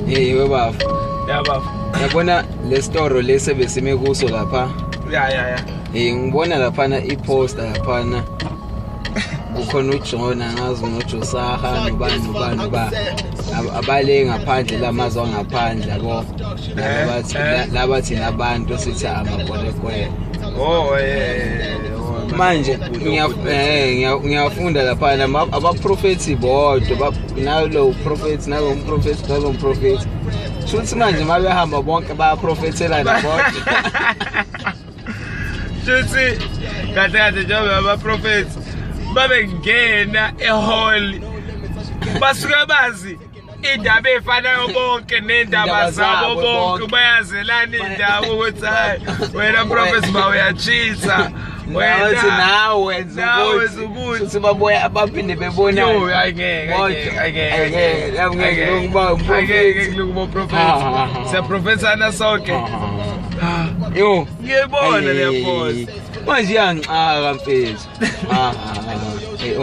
Hey webafo. Ya bafo. Yabona le store lesi besime kuso lapha. Ya ya ya. Eh ngibona laphana iposter laphana. Kukhona uJohn angazi noJosaha nobani nobani nobani. Abale ngaphandle lamazwe angaphandle yabo. Laba bathi laba thina abantu sithi amagwelegwele. Oh eh. Manje ngiyafunda laphana abaprofethi bodwa nalo prophet nalo prophet nalo prophet. Shuthi manje mabehamba bonke bayaprofethelana bodwa. Shuthi kahle kahle njengoba abaprofethi babengena ehall basuke bazi indaba efanayo bonke nendaba zabo bonke bayazelana indaba ukuthi hayi wena prophet ba uyachitha wena nawe wenza ukuthi futhi babuya baphinde bebona. Yo ayingeke ayingeke angeke kuba umprofeti kuba umprofeti siyaprofethana sonke. Yo ngiyibona le post manje iyangixaka mfethu. Hey